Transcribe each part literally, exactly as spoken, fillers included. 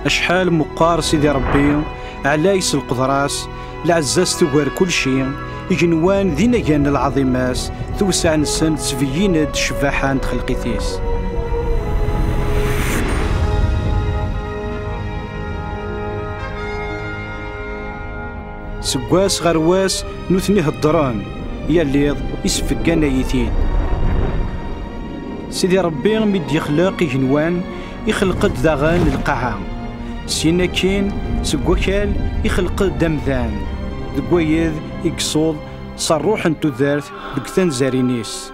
Acḥal meqqar Sidi Ṛebbi, ɛlay s lqedra-s, lɛezza-s tugar kulci, igenwan d inagan n lɛaḍima-s, tewseɛ-nsen tettbeyyin-d ccbaḥa n txelqit-is. Seg wass ɣer wass, nutni heddren, yal iḍ isfeggan-iyi-t-id. Sidi Ṛebbi mi d-yexleq igenwan, ixleq-d daɣen lqaɛa. Syin akkin, seg wakal, ixleq-d amdan, deg wayed i yessuḍ s ṛṛuḥ n tudert deg tanzarin-is.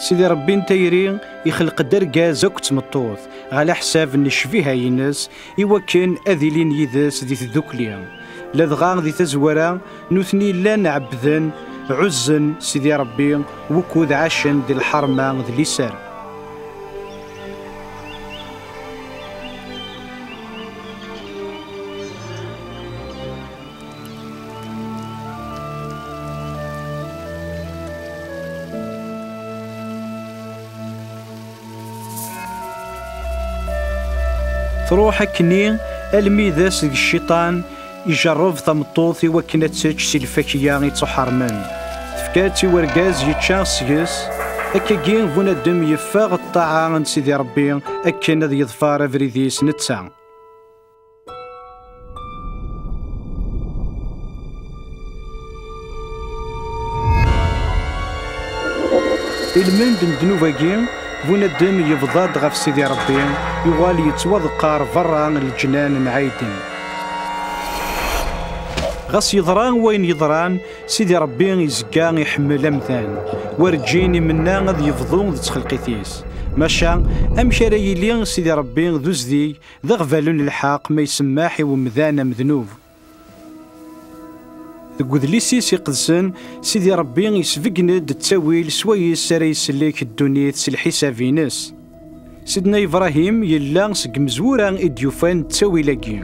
Sidi Ṛebbi n tayri ixleq-d argaz akked tmeṭṭut, ɣer leḥsab n ccbiha-ines, i wakken ad ilin yid-s di tdukli. Ladɣa di tazwara, nutni llan ɛebbden, ɛuzzen Sidi Ṛebbi, wukud ɛacen di lḥerma d liser. Truḥ akkenni almi d ass deg cciṭan ijerreb tameṭṭut i wakken ad tečč si lfakya ittuḥermen. Tefka-tt i urgaz yečča seg-s. Akkagi bunadem yeffeɣ ṭṭaɛa n Sidi Ṛebbi akken ad yeḍfer abrid-is netta. Ilmend n ddnub-agi, bunadem yebḍa-d ɣef Sidi Ṛebbi, yuɣal yettwaḍeqqar berra n leǧnan n Ɛiden. Ɣas yeḍra wayen yeḍran, Sidi Ṛebbi izga iḥemmel amdan, werǧin imenna ad yebḍu d txelqit-is. Maca, amek ara yili Sidi Ṛebbi d uzdig, d aɣbalu n lḥeqq ma isemmeḥ i wemdan amednub? Deg udlis-is iqedsen, Sidi Ṛebbi isbeggen-d ttawil swayes ara isellek ddunit s lḥisab-ines. Sidna Ibrahim yella seg imezwura i d-yufan ttawil-agi.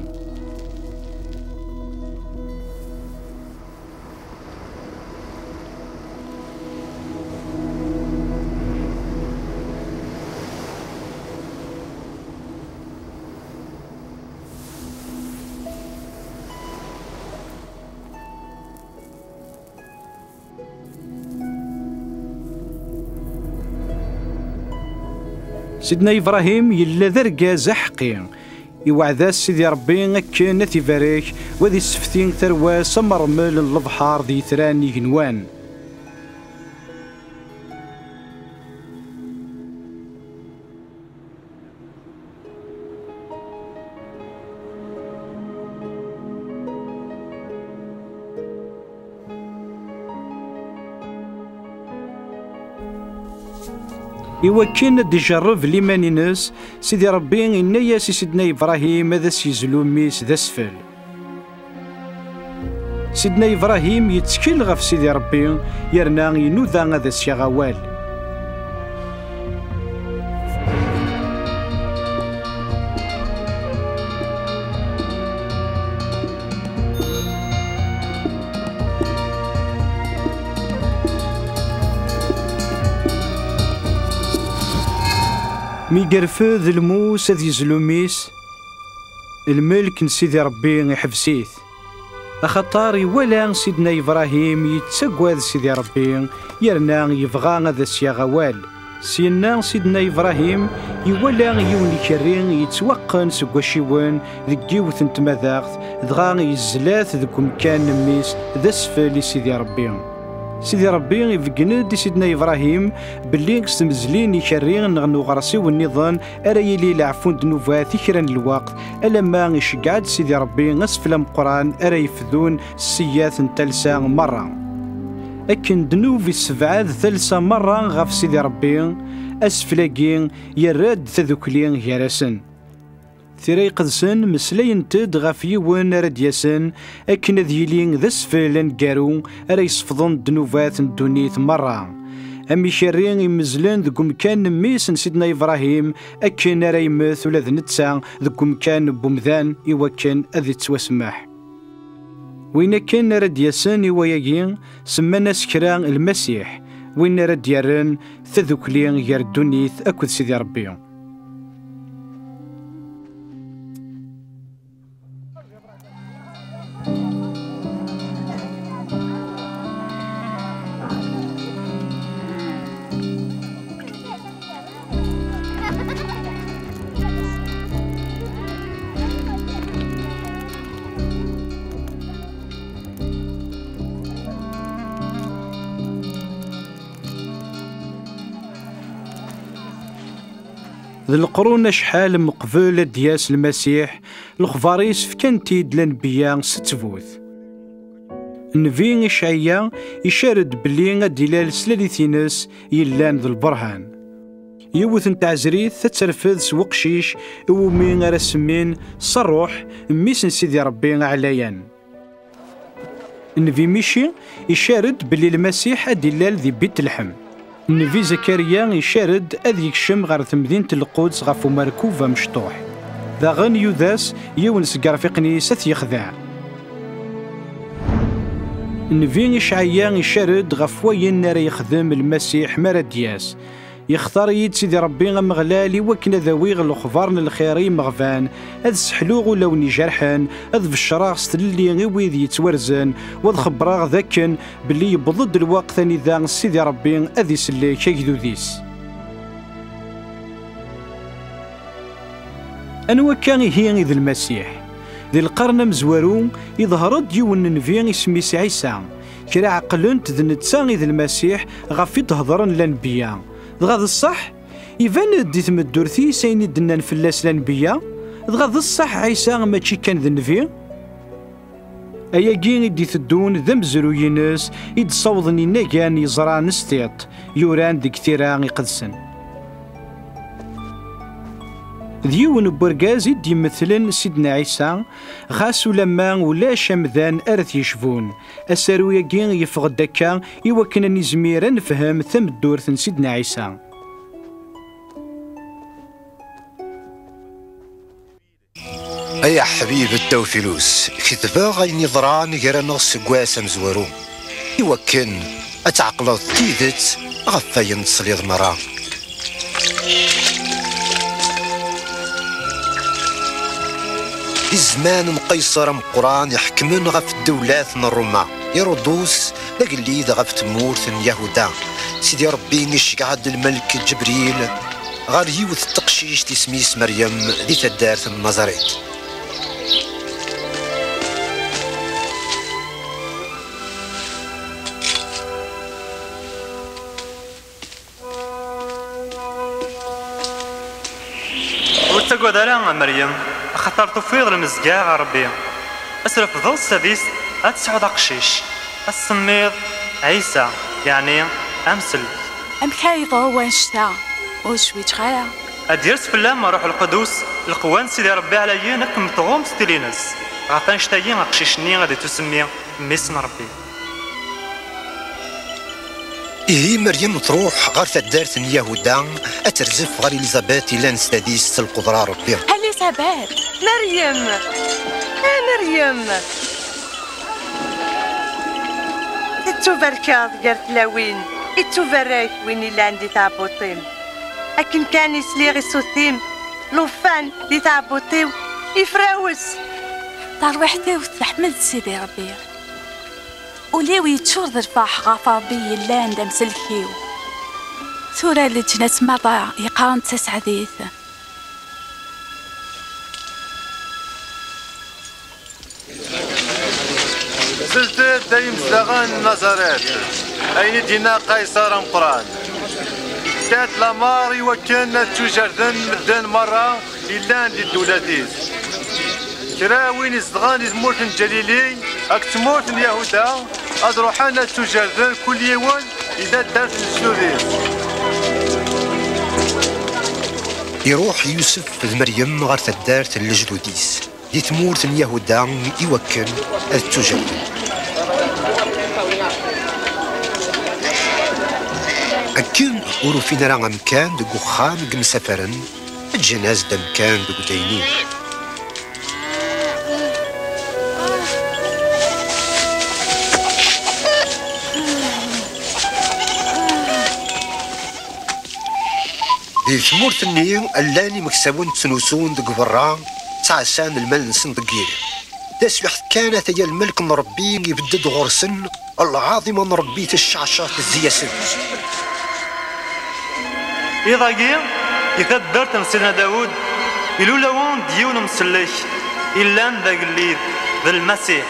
Sidna Ibrahim yella d argaz aḥeqqi. Iweɛɛed-as Sidi Ṛebbi akken ad t-ibarek, u ad issefti tarwa-s am ṛṛmel n lebḥer d yitran n yigenwan. Iwakken ad d-ijerreb liman-ines, Sidi Ṛebbi inna-yas i Sidna Ibrahim ad as-yezlu mmi-s d asfel. Sidna Ibrahim yettkel ɣef Sidi Ṛebbi, yerna inuda ad as-yaɣ awal. Mi yerfed lmus ad yezlu mmi-s, lmelk n Sidi Ṛebbi iḥbes-it. Axaṭer iwala Sidna Ibrahim yettagad Sidi Ṛebbi, yerna yebɣa ad as-yaɣ awal. Syenna Sidna Ibrahim iwala yiwen n ikerri yettwaqqen seg wacciwen deg yiwet n tmadaɣt, dɣa yezla-t deg umkan n mmi-s d asfel i Sidi Ṛebbi. Sidi Ṛebbi ibeggen-d i Sidna Ibrahim belli s tmezlin n ikerri neɣ n uɣersiw nniḍen ara yili leɛfu n ddnubat i kra n lweqt, alamma iceggeɛ-d Sidi Ṛebbi asfel ameqqran ara yefdun ssiyat n talsa merra. Akken ddnub issebɛad talsa merra ɣef Sidi Ṛebbi, asfel-agi yerra-d tadukli gar-asen. Tira Iqedsen meslayent-d ɣef yiwen ara d-yasen akken ad yili d asfel aneggaru ara yesfḍen ddnubat n ddunit merra. Am ikerri imezlen deg umkan n mmi-s n Sidna Ibrahim, akken ara yemmet ula d netta deg umkan n wemdan iwakken ad ittwasemmeḥ. Win akken ara d-yasen i wayagi, semman-as kra Lmasiḥ, win ara d-yerren tadukli gar ddunit akked Sidi Ṛebbi. D leqrun acḥal meqbel ad d-yas Lmasiḥ, lexbar-is fkan-t-id lanbeyya s ttbut. Nnbi Icɛaya icar-d belli ad d-ilal s lalit-ines yellan d lberhan. Yiwet n tɛezrit ad terfed s weqcic iwumi ara semmin s ṛṛuḥ, mmi-s n Sidi Ṛebbi aɛlayan. Nnbi Mici icar-d belli Lmasiḥ ad d-ilal di Bitlḥem. Nnbi Zakariya icar-d ad yekcem ɣer temdint n Lquds ɣef umerkub amecṭuḥ. Daɣen Yudas, yiwen seg yerfiqen-is, ad t-yexdeɛ. Nnbi Icɛaya icar-d ɣef wayen ara yexdem Lmasiḥ mi ara d-yas. Yextar-iyi-d Sidi Ṛebbi Ameɣlal i wakken ad awiɣ lexbar n lxir i yimeɣban, ad sseḥluɣ ulawen ijerḥen, ad beccreɣ s tlelli i wid yettwarzen, u ad xebbreɣ d akken belli yewweḍ-d lweqt anida Sidi Ṛebbi ad isellek agdud-is. Anwa akka ihi i d Lmasiḥ? Di lqern amezwaru, iḍher-d yiwen n nnbi isem-is Ɛisa. Kra ɛeqlen-t d netta i d Lmasiḥ ɣef i d-hedren lanbeyya. Dɣa d ṣṣeḥ? Iban-d di tmeddurt-is ayen i d-nnan fell-as lanbeyya. Dɣa d ṣṣeḥ Ɛisa mačči kan d nnbi? Ayagi i d-iteddun d amezruy-ines i d-ssawḍen inagan yeẓran s tiṭ yuran deg Tira Iqedsen. D yiwen n wergaz i d-imetlen Sidna Ɛisa, ɣas ulamma ulac amdan ara t-yecbun. Asaru-agi yeffeɣ-d akka i wakken ad nizmir ad nefhem tameddurt n Sidna Ɛisa. Ay aḥbib Tawfilus, ketbeɣ ayen yeḍran gar-aneɣ seg wass amezwaru, i wakken ad tɛeqleḍ tidet ɣef wayen tesliḍ merra. Di zzman n Qayṣer ameqqran iḥekmen ɣef ddewlat n Ṛuma, Irudus d agellid ɣef tmurt n Yahuda. Sidi Ṛebbi iceggeɛ-d lmelk Ǧebril ɣer yiwet n teqcict isem-is Meryem di taddart n Nazaret. Ur ttagad ara a Meryem, axaṭer tufiḍ lemzegga ɣer Ṛebbi. Ad trefdeḍ s tadist, ad tesɛuḍ aqcic, ad s-tsemmiḍ Ɛisa, yeɛni amsellek. Amek ara yeḍru wanect-a? Ur zwiǧeɣ ara. Ad d-yers fell-am Ṛṛuḥ Lqudus, lqewwa n Sidi Ṛebbi ɛlayen ad kem-tɣumm s tili-ines. Ɣef wanect-agi aqcic-nni ad ittusemmi mmi-s n Ṛebbi. Ihi Meryem truḥ ɣer taddart n Yahuda ad terzef ɣer Elizabet yellan s tadist s lqudra n Ṛebbi. Elizabet! Meryem! A Meryem! Tettubarkeḍ gar tlawin, ittubarek win illan di tɛebbuṭ-im. Akken kan i sliɣ i ṣṣut-im, lufan di tɛebbuṭ-iw ifrawes. Tarwiḥt-iw teḥmed Sidi Ṛebbi. Ul-iw yeččur d lferḥ ɣef Ṛebbi yellan d amsellek-iw. Tura leǧnas merra yeqqaren d taseɛdit. Slet-d ay imezdaɣen n Nazaret, ayen i d-yenna Qayṣer ameqqran. Yefka-d lamer i wakken ad ttujerden medden merra yellan di ddewlat-is. Kra win izedɣen di tmurt n Ǧalili akked tmurt n Yahuda ad ruḥen ad ttujerden kul yiwen i taddart n lejdud-is. Iruḥ Yusef d Meryem ɣer taddart n lejdud-is di tmurt n Yahuda i wakken ad ttujerden. Akken ur ufin ara amkan deg uxxam i yemsafaren, ǧǧan-as-d amkan deg udaynin. Di tmurt-nni, llan imeksawen ttnusun deg berra, ttɛassan lmal-nsen deg yiḍ. Taswiḥt kan, ataya lmelk n Ṛebbi ibedd-d ɣur-sen, lɛaḍima n Ṛebbi tecceɛceɛ tezzi-yasen. Iḍ-agi, di taddart n Sidna Dawed, ilul-awen-d yiwen umsellek, illan d agellid, d Lmasiḥ.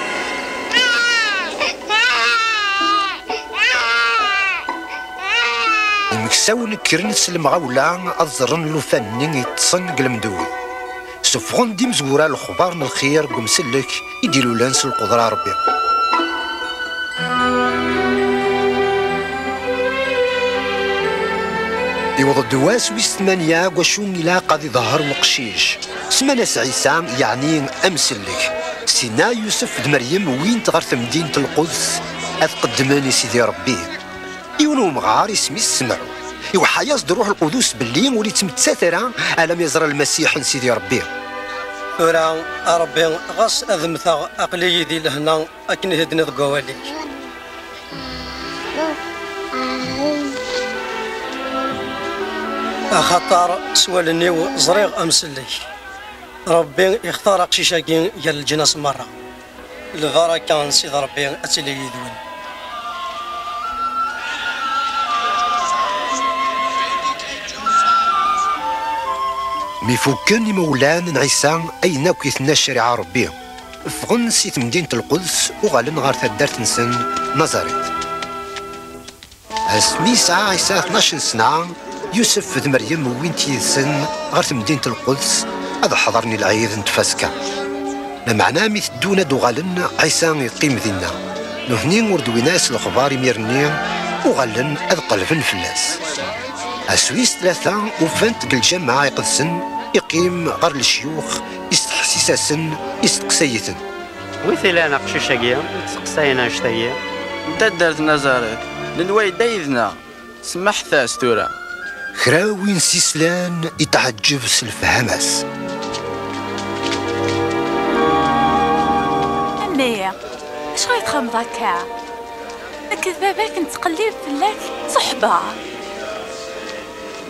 Ttawen kkren s lemɣawla ad ẓren llufan-nni yeṭṭsen deg lemdud. Suffɣen-d imezwura lexbar n lxir deg umsellek i d-ilulen s lqudra n Ṛebbi. Iwweḍ-d wass wis tmanya deg wacu ilaq ad iḍher weqcic. Semman-as Ɛisa, yeɛni amsellek. Sinna Yusef d Meryem wwin-t ɣer temdint n Lquds ad qeddmen i Sidi Ṛebbi. Yiwen umɣar isem-is Semɛu, iweḥḥa-yas-d Ṛuḥ Lqudus belli ur yettmettat ara alamma yeẓra Lmasiḥ n Sidi Ṛebbi. Tura, a Ṛebbi, ɣas ad mmteɣ, aql-iyi di lehna akken i d-tenniḍ deg wawal-ik. Axaṭer s wallen-iw ẓriɣ amsellek. Ṛebbi ixtar aqcic-agi gar leǧnas merra. Lbaraka n Sidi Ṛebbi ad tili yid-wen. Mi fukken imawlan n Ɛisa ayen akk i tenna ccariɛa n Ṛebbi, ffɣen si temdint n Lquds, uɣalen ɣer taddart-nsen Nazaret. Asmi yesɛa Ɛisa tnac n sna, Yusef d Meryem wwin-t yid-sen ɣer temdint n Lquds ad ḥeḍren i lɛid n Tfaska. Lameɛna mi teddun ad d-uɣalen, Ɛisa yeqqim dinna. Nutni ur d-wwin ara s lexbar imir-nni, uɣalen ad qelben fell-as. Ass wis tlata, ufan-t deg lǧameɛ iqedsen, iqqim ɣer lecyux, isteḥsis-asen, isteqsay-iten. Wi t-ilan aqcic-agi i ttseqsayen annect-agi? N taddart n Nazaret, nenwa yedda yid-neɣ. Semmaḥet-as tura. Kra win s-islan itɛeǧǧeb s lefhama-s. A mmi, acuɣer i txemmeḍ akka? Nekk d baba-k nettqellib fell-ak s uḥbar.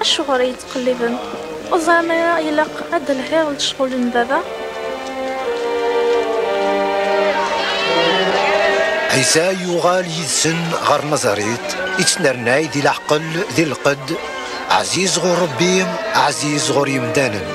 Acuɣer i yi-ttqelliben? Ur ẓriɣ ara ilaq ad d-lhiɣ lecɣal n baba? Ɛisa yuɣal yid-sen ɣer Nazarit, ittnernay di leɛqel, di lqedd, ɛziz ɣur Ṛebbi, ɛziz ɣur yemdanen.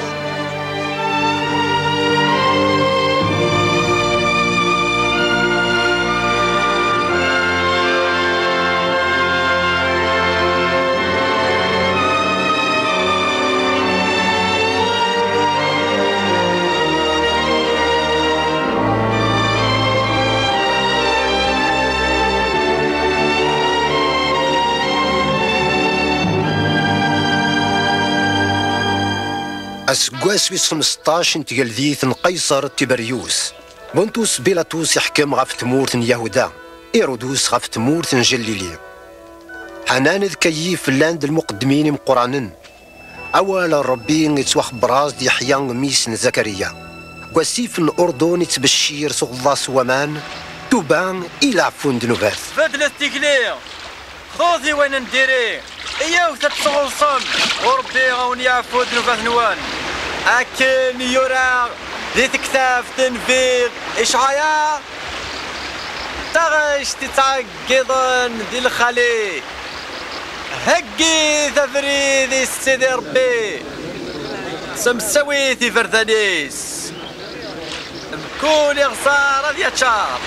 Aseggas wis xmesṭac n tgeldit n Qayṣer Tiberyus, Buntus Bilatus iḥkem ɣef tmurt n Yahuda, Irudus ɣef tmurt n Jellili. Ḥanan d Kayif llan d lmuqeddmin imeqqranen. Awal n Ṛebbi ittwaxebber-as-d Yeḥya, mmi-s n Zakariya. Deg wasif n Urdun ittbeccir s uɣeḍḍas n waman, tuba i leɛfu n ddnubat. Beddlet tikli, xḍut i wayen n diri, iyyawet ad tɣelṣem, u Ṛebbi a wen-yeɛfu ddnubat-nwen. Akken i yura di tektabt n nnbi Icɛaya, taɣect ittɛeggiḍen di lxali. Heggit abrid i Sidi Ṛebbi, semsawit iberdan-is. Mkul iɣẓer ad yaččar,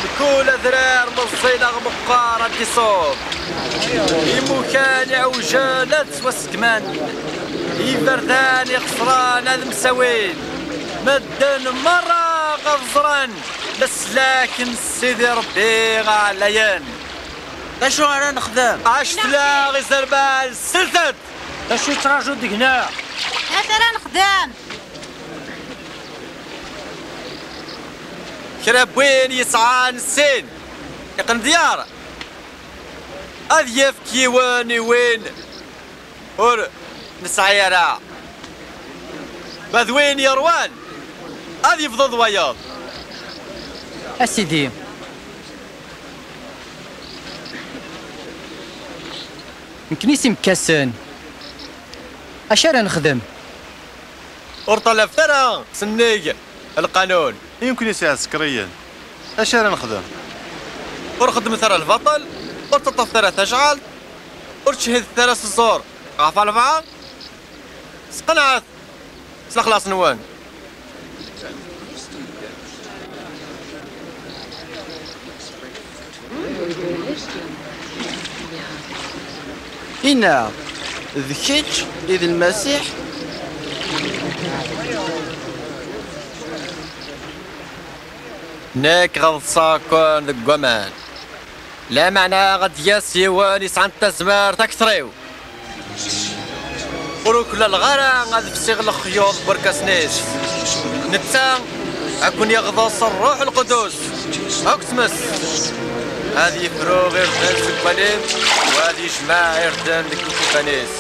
mkul adrar meẓẓi neɣ meqqar ad d-iṣub. Imukan iɛewjen ad ttwaseggmen, iberdan ixeṣren ad msawin. Medden merra ad ẓren leslak n Sidi Ṛebbi ɛlayen. D acu ara nexdem? Acetla izerman, slet-d! D acu yettṛaǧu deg-neɣ? Acu ara nexdem? Kra n win yesɛan sin iqendyar, ad yefk yiwen i win ur nesɛi ara. Ma d win yeṛwan, ad yebḍu d wayeḍ. A Sidi, nekkni s imekkasen, acu ara nexdem? Ur ṭalabet ara sennig lqanun. I nekkni s iɛsekriyen, acu ara nexdem? Ur xeddmet ara lbaṭel, ur ttaṭṭafet ara tajɛalt, ur ttcehhidet ara s ẓẓur ɣef rebɛa. Sqenɛet s lexlaṣ-nwen. Inna, d kečč i d Lmasiḥ? Nekk ɣeḍseɣ-ken deg waman. Lameɛna ad d-yas yiwen yesɛan tazmert akter-iw. Ur uklaleɣ ara ad fsiɣ lexyuḍ n werkas-is. Netta ad ken-yeɣḍes Ṛṛuḥ Lqudus akk tmes. Ad yefru irden seg walim, u ad yejmeɛ irden deg ikiban-is.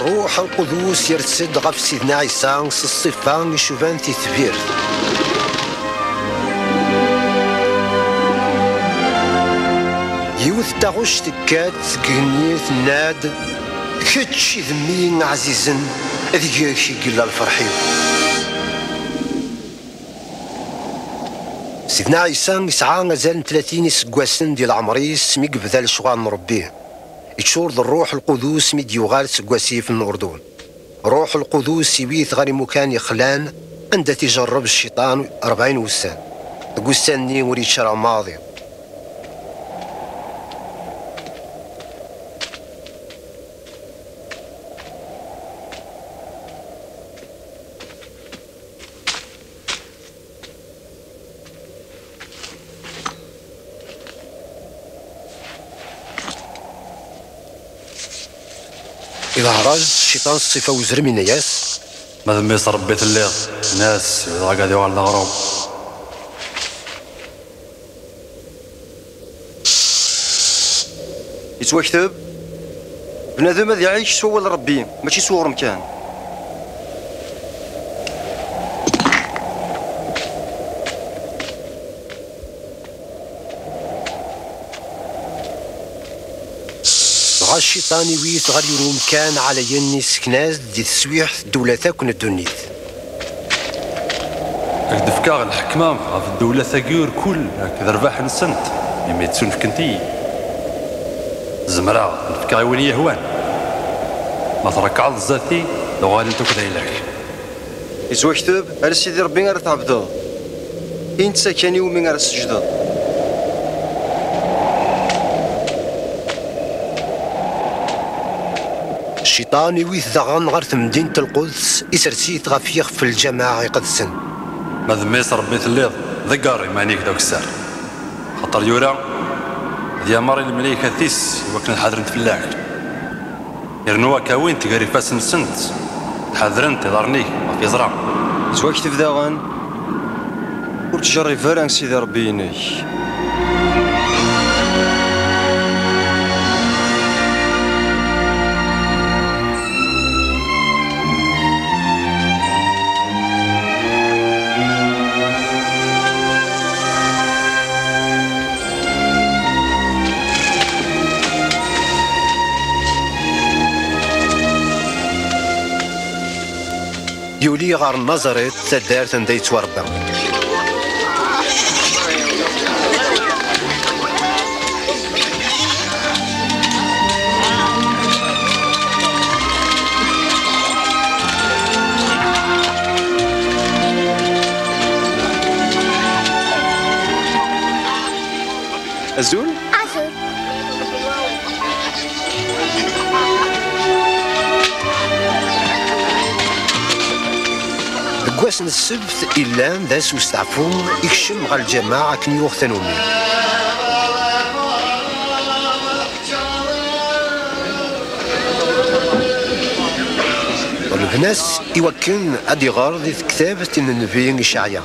Ṛṛuḥ Lqudus yers-d ɣef Sidna Ɛisa s ṣṣifa icuban titbirt. Yiwet n taɣect tekka-d seg igenni, tenna-d: "Kečč i d mmi ɛzizen, deg-k i yella lferḥ-iw." Sidna Ɛisa yesɛa azal n tlatin iseggasen di leɛmer-is mi yebda lecɣal n Ṛebbi. Yeččur d Ṛṛuḥ Lqudus mi d-yuɣal seg wasif n Urdun. Ṛṛuḥ Lqudus iwwi-t ɣer imukan yexlan, anda t-ijerreb Cciṭan rebɛin wussan. Deg ussan-nni ur yečči ara maḍi. I leɛraj, Cciṭan s ṣṣifa uzrem, yenna-yas: "Ma d mmi-s n Ṛebbi telliḍ, ini-as, yebɣa ad yuɣal d aɣrum." Yettwakteb: "Bnadem ad iɛic s wawal n Ṛebbi, mačči s uɣrum kan." Dɣa Cciṭan iwwi-t ɣer yiwen umkan ɛlayen, isken-as-d di teswiɛt ddewlat akk n ddunit. Ad k-d-fkeɣ lḥekma ɣef ddewlat-agi irkul akked rrbeḥ-nsent, imi ttunefkent-iyi. Zemreɣ ad ten-fkeɣ i win i yi-hwan. Ma trekɛeḍ zdat-i, ad uɣalent akk d ayla-k. Yettwakteb: "Ala Sidi Ṛebbi ara tɛebdeḍ, i netta kan iwumi ara tesǧdeḍ." Cciṭan iwwi-t daɣen ɣer temdint n Lquds, isers-it ɣef yixef n lǧameɛ iqedsen. Ma d mmi-s n Ṛebbi telliḍ, ḍegger iman-ik d akessar. Axaṭer yura: "Ad yameṛ i lemlikat-is i wakken ad ḥadrent fell-ak." Yernu ad k-awint gar ifassen-nsent, ad ḥadrent iḍarren-ik ɣef yeẓra. Yettwakteb daɣen: "Ur ttjerrib ara Sidi Ṛebbi-inek." Yuli ɣer Nazaret, taddart anda yettwarebba. Azul. Azul. Deg wass n ssebt illan d ass usteɛfu, ikcem ɣer lǧameɛ akken yuɣ tanumi. Ḍelben-as i wakken ad iɣer di tektabt n nnbi Iceɛya.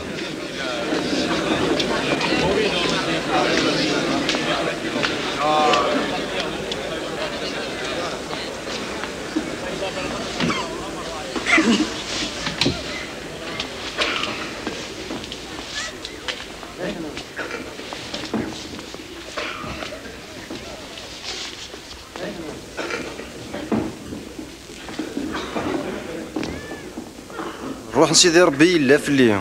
Ruḥ n Sidi Ṛebbi yella fell-i.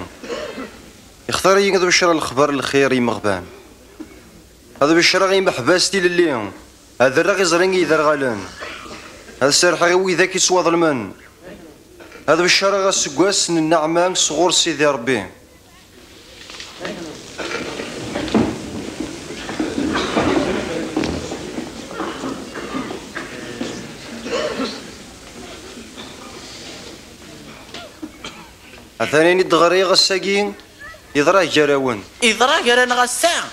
Ixtar-iyi ad becreɣ lexbar n lxir i yimeɣban. Ad becreɣ i yimeḥbas tilelli. Ad rreɣ iẓri i yiderɣalen. Ad serrḥeɣ i widak yettwaḍelmen. Ad becreɣ aseggas n nneɛma sɣur Sidi Ṛebbi. Atan ayen i d-ɣriɣ ass-agi, yeḍra gar-awen. Yeḍra gar-aneɣ ass-a?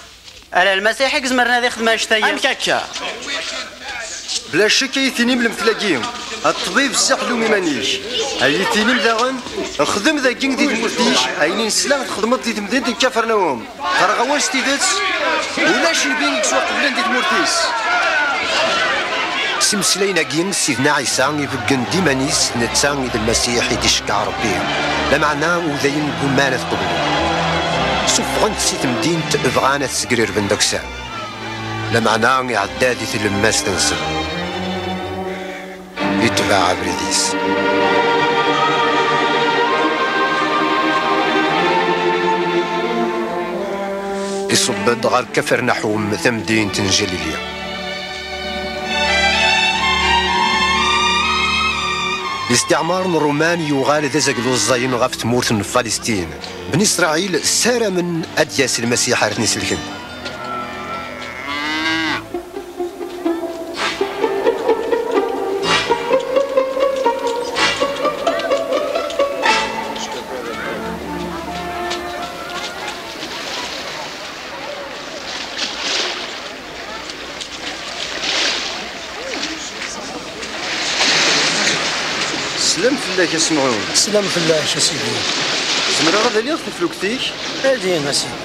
Ala Lmasiḥ i izemren ad ixdem annect-agi. Amek akka? Bla ccek ay tinim lemtel-agi, a ṭṭbib, sseḥlum iman-ik. Ay tinim daɣen, xdem dagi di tmurt-ik ayen i nesla txedmeḍ di temdint n Kafarnawum. Qqareɣ-awen s tidet, ulac nnbi i yettwaqeblen di tmurt-is. S imeslayen-agi, Sidna Ɛisa ibeggen-d iman-is, netta i d Lmasiḥ i d-iceggeɛ Ṛebbi. Lameɛna udayen ggumman ad qeblen. Suffɣen-t si temdint, bɣan ad t-ssegrerben d akessar. Lameɛna iɛedda di tlemmast-nsen. Itbeɛ abrid-is. Iṣubb-d ɣer Kafernaḥum, tamdint n Jalili. Listiɛmar n Ṛuman yuɣal d azaglu ẓẓayen ɣef tmurt n Falistin. Bni Isṛayil ssaramen ad d-yas Lmasiḥ ar ten-iselken. Slam fell-ak a Semɛun. Slam fell-ak a Sidi. Zemreɣ ad aliɣ taflukt-ik? Adi a Sidi.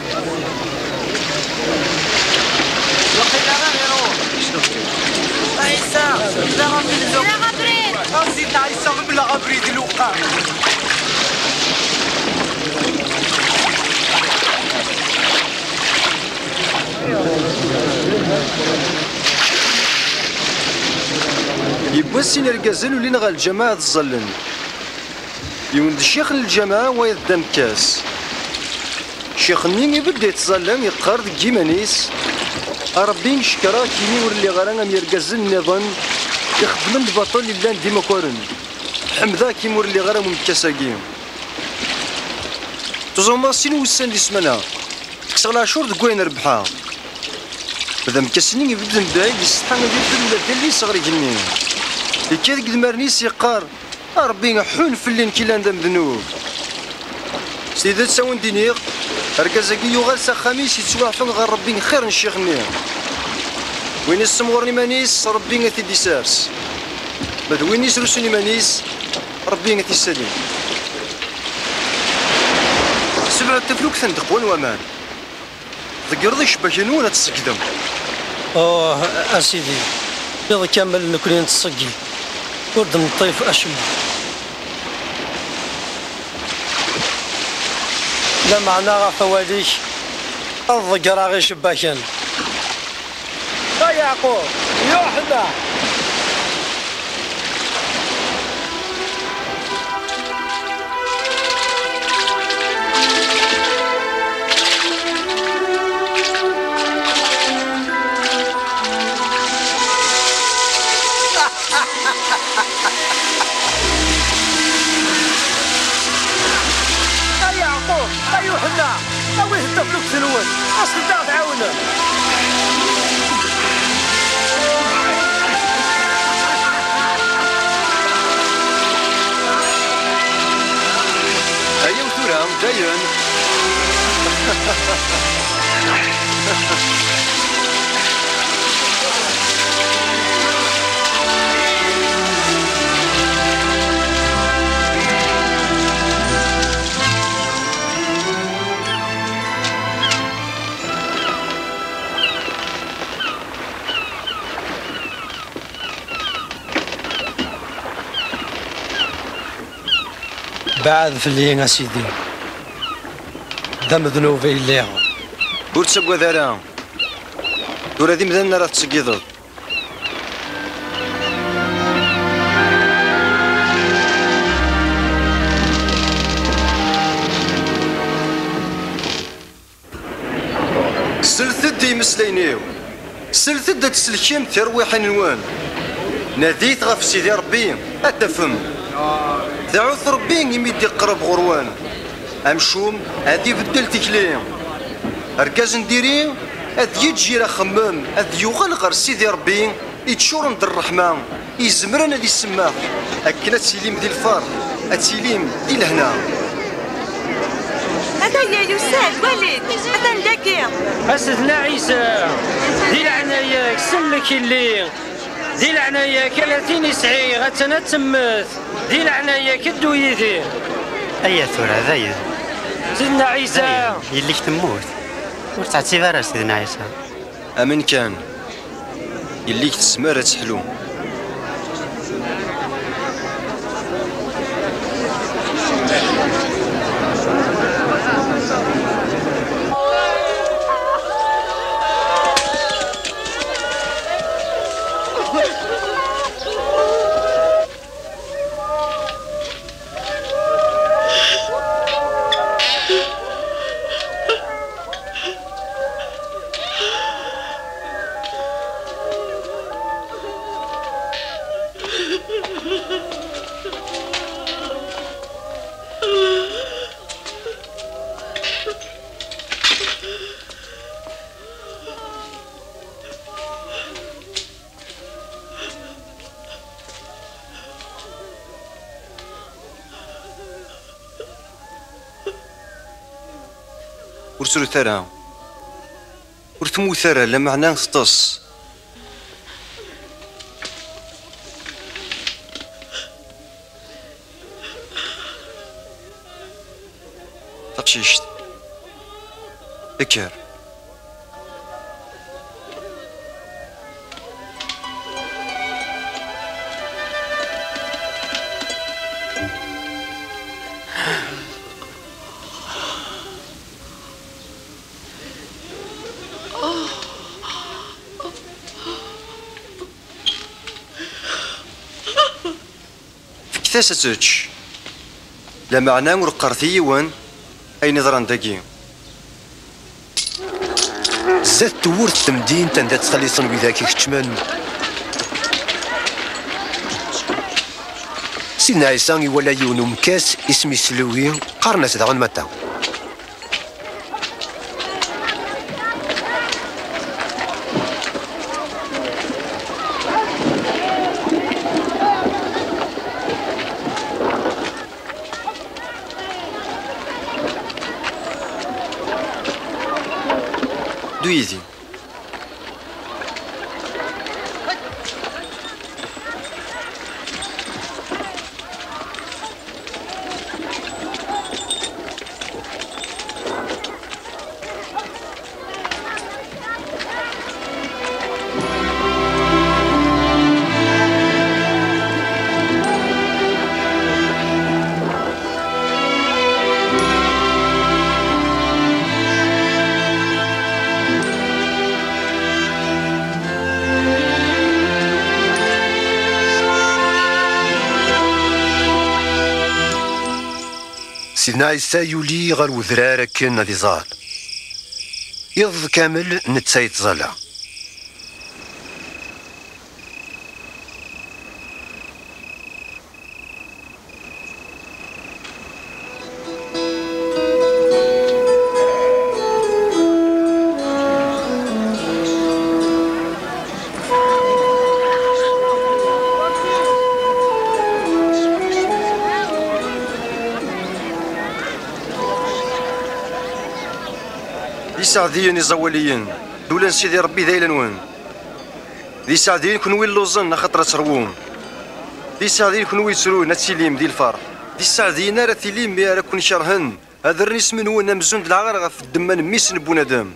Waqila ara iruḥ. Ɛisa, bla abrid. Bla abrid. A Sidna Ɛisa, bla abrid lewqam. Yiwwas sin irgazen ulin ɣer lǧameɛ ad ẓẓallen. Yiwen d ccix n lǧameɛ, wayeḍ d amekkas. Ccix-nni ibedd yettẓalla, yeqqar deg yiman-is: "A Ṛebbi, cekreɣ-k imi ur lliɣ ara am yirgazen nniḍen ixeddmen lbaṭel i llan d imakaren. Ḥemdeɣ-k imi ur lliɣ ara am umekkas-agi. Tuẓumeɣ sin wussan di ssmana, tekkseɣ leɛcur deg wayen rebḥeɣ." Ma d amekkas-nni ibedd mebɛid, yessetḥa ad irfed ula d allen-is ɣer igenni. Yekka deg idmaren-is, yeqqar: "A Ṛebbi, ḥun fell-i, nekk yellan d amednub." S tidet, a wen-d-iniɣ, argaz-agi yuɣal s axxam-is yettwaɛfen ɣer Ṛebbi xir n ccix-nni. Win issemɣuren iman-is, Ṛebbi ad t-id-isers. Ma d win isrusun iman-is, Ṛebbi ad t-isali. Sebɛed taflukt n ddeqwa n waman. Tḍeggreḍ icebbaken-nwen ad tṣeggdem. Oh, a Sidi, iḍ kamel nekni nettṣeggid, ur d-neṭṭif acemma. Lameɛna ɣef wawal-ik, ad ḍeggreɣ icebbaken. A Yeɛqub, Yuḥenna! A Yeɛqub, a Yuḥenna, awit-d taflukt-nwen, aset-d ad aɣ-tɛawnem. Ayaw tura, dayen. Beɛɛed fell-i, a Sidi, d amednub ay lliɣ. Ur ttagad ara. Tura d imdanen ara tettṣeggideḍ. imeslayen-iw. Slet-d ad tselkem tirwiḥin-nwen. Nadit ɣef Sidi Ṛebbi, ad tafem. Dɛut Ṛebbi imi d-iqreb ɣur-wen. Amcum ad ibeddel tikli. Argaz n diri ad yeǧǧ yir axemmem, ad yuɣal ɣer Sidi Ṛebbi, iččuren d ṛṛeḥma, izemren ad isemmeḥ, akken ad tilim di lferḥ, ad tilim di lehna. Ataya yusa-d, walit, atan dagi. A Sidna Ɛisa, di leɛnaya-k, sellek illi. Di leɛnaya-k, ala tin i sɛiɣ, attan ad temmet. Di leɛnaya-k, ddu yid-i. Aya tura, dayen. Sidna Ɛisa. Dayen, yelli-k temmut. Ur ttɛettib ara ar Sidna Ɛisa. Amen kan. Yelli-k tezmer ad teḥlu. Ur srut ara. Ur temmut ara, lameɛna teṭṭes. Taqcict. Kker. Fket-as ad tečč. Lameɛna ur qqaret i yiwen ayen iḍran dagi. Zdat tewwurt n temdint anda ttxelliṣen widak ikeččmen, Sidna Ɛisa iwala yiwen umekkas isem-is Lewi, qqaren-as daɣen Mata. Ddu yid-i. Sidna Ɛisa yuli ɣer wedrar akken ad iẓer. Iḍ kamel netta yettẓalla. D iseɛdiyen iẓawaliyen, ddula n Sidi Ṛebbi d ayla-nwen. D iseɛdiyen kenwi lluẓen, axaṭer ad terwum. D iseɛdiyen kenwi yettrun, ad tilim di lferḥ. D iseɛdiyen ara tilim mi ara ken-kerhen, ad rren isem-nwen amzun d lɛar ɣef ddemma n mmi-s n bunadem.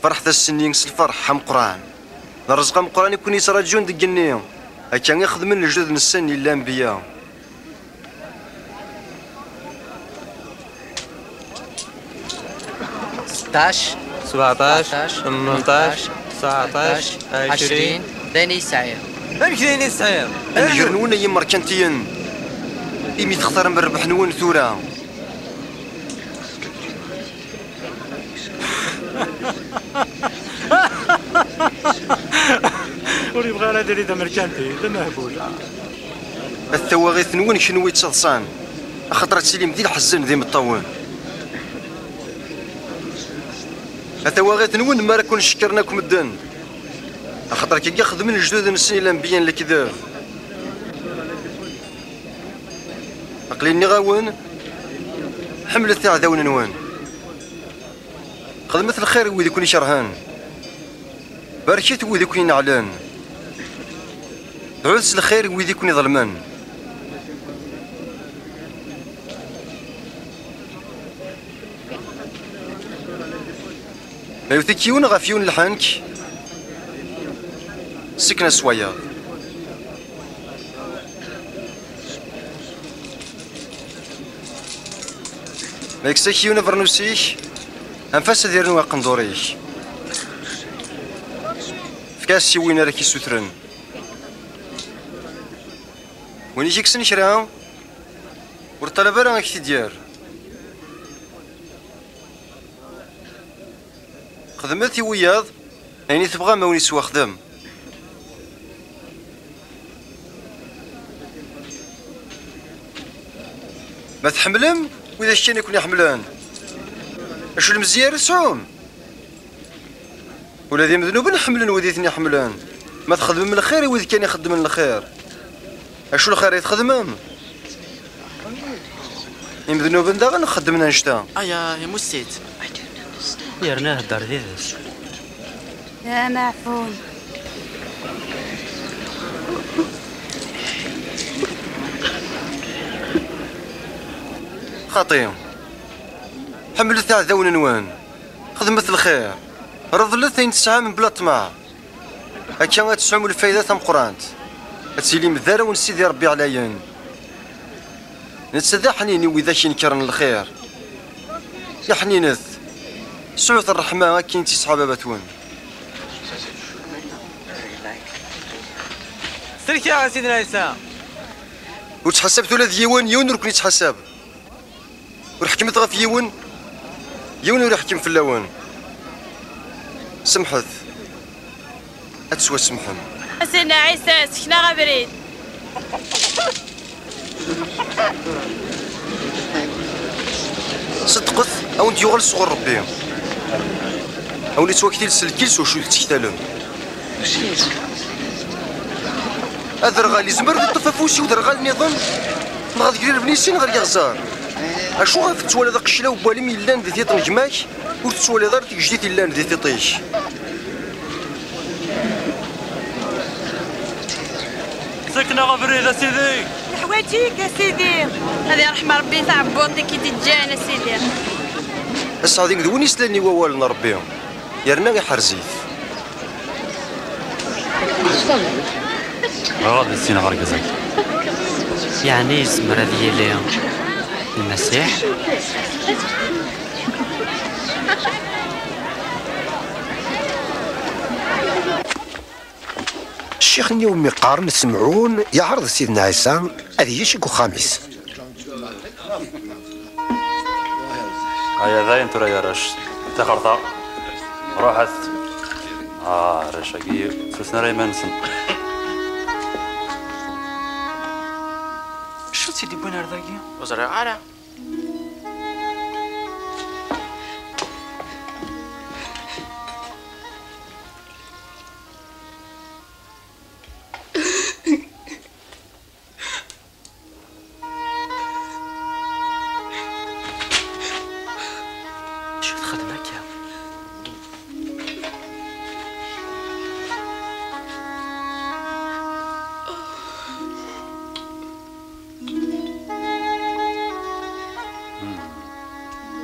Ferḥet ass-nni s lferḥ ameqqran. D rrezq ameqqran i ken-yettraǧun deg igenni. Akka i xedmen lejdud-nsen i lanbiya. Seṭṭac, sebɛeṭṭac, tmenṭac, tesɛeṭṭac, ɛecrin. D ayen i sɛiɣ. Amek d ayen i tesɛiḍ? Nnger-nwen ay imerkantiyen, imi textarem rrbeḥ-nwen tura. Ur yebɣi ara ad yili d amerkanti, d amehbul. At tawaɣit-nwen kenwi ttaḍsan, axaṭer ad tilim d ileḥzen d imeṭṭawen. At tawaɣit-nwen mi ara ken-cekkren akk medden, axaṭer akka i xedmen lejdud-nsen i lanbeyya n lekdeb. Aql-i nniɣ-awen, ḥemmlet iɛdawen-nwen. Xedmet lxir i wid i ken-ikerhen. Barket wid i ken-ineɛlen. Dɛut s lxir i wid i ken-iḍelmen. Ma yewwet-ik yiwen ɣef yiwen lḥenk, sken-as wayeḍ. Ma yekkes-ak yiwen abernus-ik, anef-as ad irnu aqendur-ik. Efk-as i win ara k-isutren. Win i k-ikksen kra, ur ṭṭalab ara ad k-t-id-yerr. Xedmet i wiyaḍ ayen i tebɣam a wen-iswexdem. Ma tḥemmlem widak kan i ken-iḥemmlen, acu lemzeyya ara tesɛum? Ula d imednuben ḥemmlen wid i ten-iḥemmlen. Ma txedmem lxir i wid kan ixeddmen lxir, acu lxir i txedmem? Imednuben daɣen xeddmen annect-a. Aya, imussit. Yerna ihedder d yid-s. D ameɛfun. Xaṭi. Ḥemmlet iɛdawen-nwen. Xedmet lxir. Reḍlet ayen tesɛam mebla ṭṭmeɛ. Akka ad tesɛum lfayda tameqqrant. Ad tilim d arraw n Sidi Ṛebbi ɛlayen. Netta d aḥnin i widak inekkren lxir. Iḥninet. Sɛut ṛṛeḥma akken i tt-yesɛa baba-twen. Sellek-aɣ a Sidna Ɛisa. Ur ttḥasabet ula d yiwen, yiwen ur ken-ittḥasab. Ur ḥekmet ɣef yiwen, yiwen ur iḥekkem fell-awen. Semḥet, ad tettwasemḥem. A Sidna Ɛisa, sken-aɣ abrid. Ṣeddqet, a wen-d-yuɣal sɣur Ṛebbi. A wen-ittwaktil s lkil s wacu i tettektalem. Aderɣal izmer ad iṭṭef afus i uderɣal nniḍen, neɣ ad gririben i sin ɣer yiɣzer. Acuɣer tettwaliḍ aqeclaw n walim yellan di tiṭ n gma-k, ur tettwaliḍ ara tigejdit yellan di tiṭ-ik? Sken-aɣ abrid, a Sidi! Neḥwaǧ-ik, a Sidi! Ad iṛḥem Ṛebbi taɛebbuḍt i k-id-iǧǧan, a Sidi! Aseɛdi d win islan i wawal n Ṛebbi, yerna iḥrez-it. Bɣiɣ ad issineɣ argaz-agi. Yeɛni yezmer ad yili Lmasiḥ? Ccix-nni umi qqaren Semɛun yeɛreḍ Sidna Ɛisa ad yečč deg uxxam-is. Aya dayen tura ay arrac. Tixerta. Ruḥet. Ah, arrac-agi ur ttrusun ara iman-nsen. Acu tt-id-iwwin ar dagi? Ur ẓriɣ ara. Acu txedm akka? Hmm.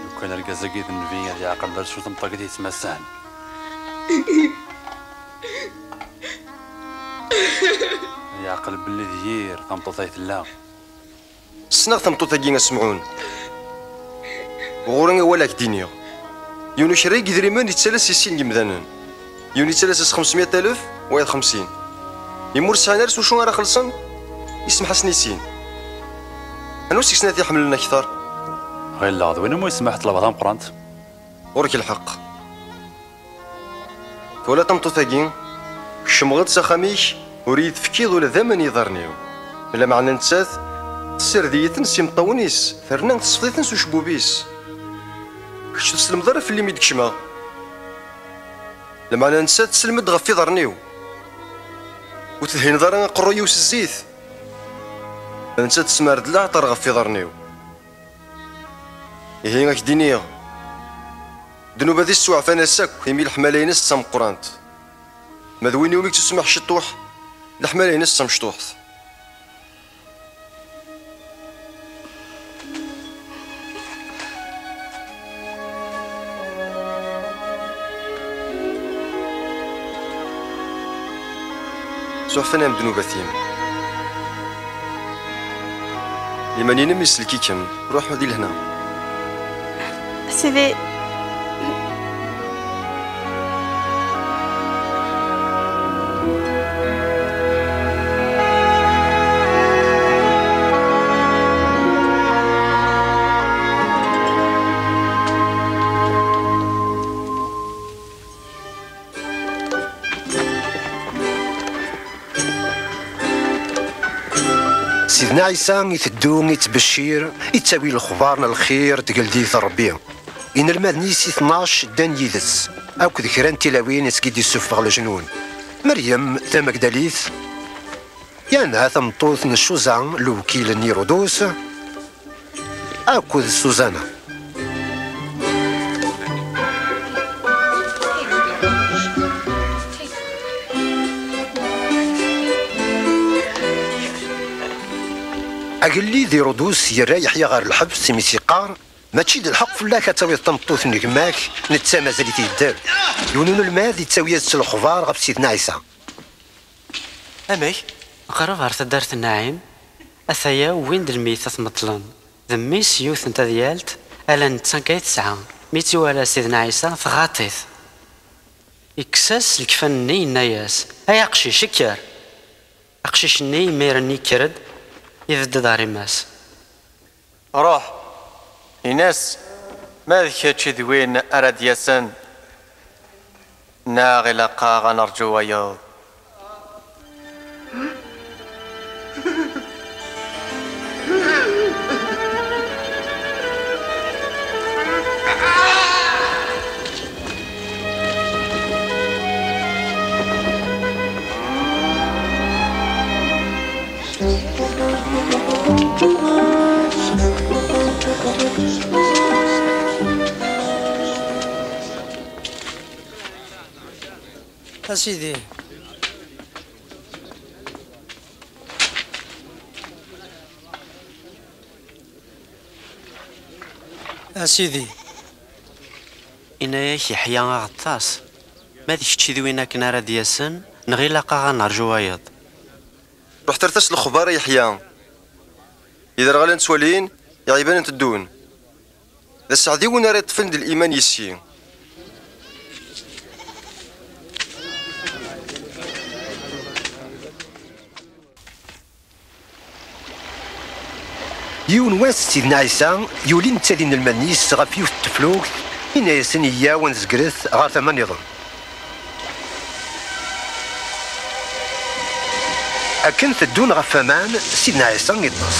Lukan argaz-agi d nnbi, ad yeɛqel d acu tmeṭṭut-agi d yettmasan. Yeɛqel belli d yir tameṭṭut ay tella. Ssneɣ tameṭṭut-agi, a Semɛun. Ɣur-i awal ad k-d-iniɣ. Yiwen ukerray n yidrimen yettalas i sin n yimdanen. Yiwen yettalas-as xemsmya alef, wayeḍ xemsin. Imi ur sɛin ara s wacu ara xellṣen, isemḥ-asen i sin. Anwa seg-sen ad t-iḥemmlen akteṛ? Ɣileɣ d win umi isemḥ ṭṭlaba tameqqrant. Ɣur-k lḥeqq. Twala tameṭṭut-agi? Kecmeɣ-d s axxam-ik, ur iyi-tefkiḍ ula d aman i yiḍarren-iw. Lameɛna nettat tessired-iyi-ten s imeṭṭawen-is, terna tesfeḍ-iten s ucebbub-is. Kečč ur tesselmeḍ ara fell-i mi d-kecmeɣ. Lameɛna nettat tesselmed ɣef yiḍarren-iw. Ur tedhineḍ ara aqerruy-iw s zzit. Nettat tesmar-d leɛṭer ɣef yiḍarren-iw. Ihi, ad k-d-iniɣ, ddnubat-is suɛfan-as akk, imi leḥmala-ines d tameqqrant. Ma d win iwumi yettusemmeḥ ciṭṭuḥ, leḥmala-ines d tamecṭuḥt. Suɛfan-am ddnubat-im. Liman-inem isellek-ikem. Ruḥ di lehna. Sidi. Sidna Ɛisa iteddu, ittbeccir, ittawi lexbar n lxir d tgeldit n Ṛebbi. Inelmaden-is i tnac ddan yid-s, akked kra n tilawin seg i d-issufeɣ leǧnun. Meryem Tamagdalit, Yana tameṭṭut n Cuza, lewkil n Irudus, akked Suzana. Agellid Irudus yerra Yeḥya ɣer lḥebs, imi s-yeqqar: "Mačči d lḥeqq fell-ak ad tawiḍ tameṭṭut n gma-k, netta mazal-it yedder." Yiwen unelmad ittawi-as-d s lexbar ɣef Sidna Ɛisa. Amek? Qrib ɣer taddart n Naɛim, ataya wwin-d lmeyt ad t-meṭlen. D mmi-s yiwet n tadyalt, ala netta kan ay tesɛa. Mi tt-iwala Sidna Ɛisa, tɣaḍ-it. Ikkes-as lekfan-nni, yenna-yas: "Ay aqcic, kker!" Aqcic-nni imir-nni yekker-d, ibedd-d ɣer yemma-s. Ruḥ, in-as, ma d kečč i d win ara d-yasen, neɣ ilaq-aɣ ad nerǧu wayeḍ. A Sidi. A Sidi. Inna-yak Yeḥya Aɣeṭṭas: "Ma d kečč i d win akken ara d-yasen, neɣ ilaq-aɣ ad nerǧu wayeḍ." Ruḥet rret-as lexbar a Yeḥya. Iderɣalen ttwalin, iɛibanen teddun. D aseɛdi win ara yeṭṭfen d liman yis-i. Yiwen wass, Sidna Ɛisa yuli netta d inelmaden-is ɣef yiwet n teflukt, yenna-yasen: "Iyyaw ad nzegret ɣer tama nniḍen." Akken teddun ɣef waman, Sidna Ɛisa iṭṭes.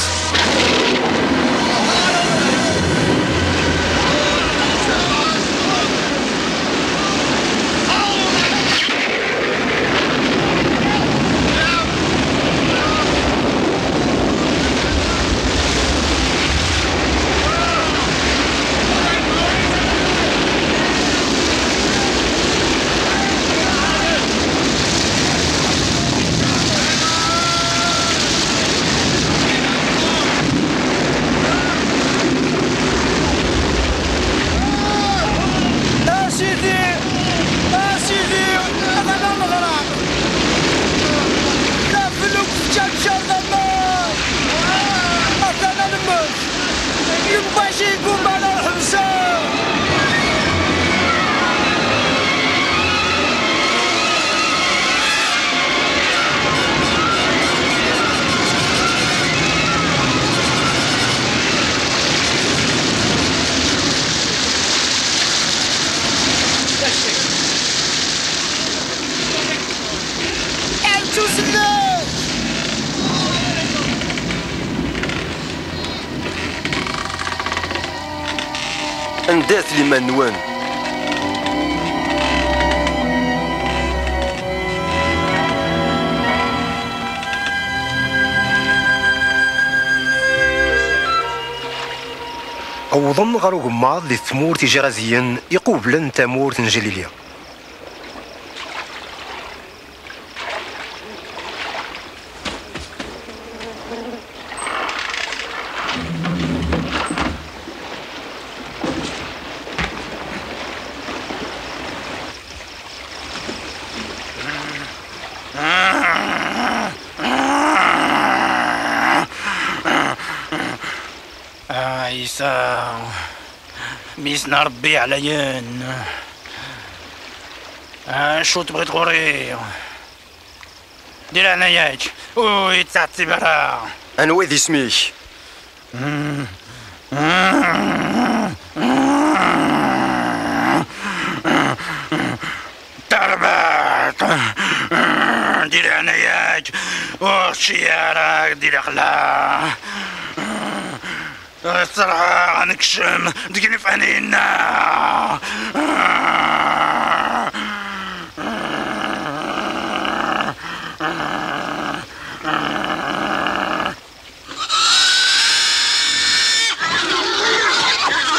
Anda-t liman-nwen? Wwḍen ɣer ugemmaḍ di tmurt Ijiraziyen iqublen tamurt n Jalili. Ah, Ɛisa, mmi-s n Ṛebbi ɛlayen. Ah, acu tebɣiḍ ɣur-i? Di leɛnaya-k, ur yi-ttɛettib ara. Anwa i d isem-ik? Tarbaɛt! Di leɛnaya-k, ur ɣ-tečči ara di lexla. Ṣṣerḥeɣ ad nekcem deg lfani-nneɣ.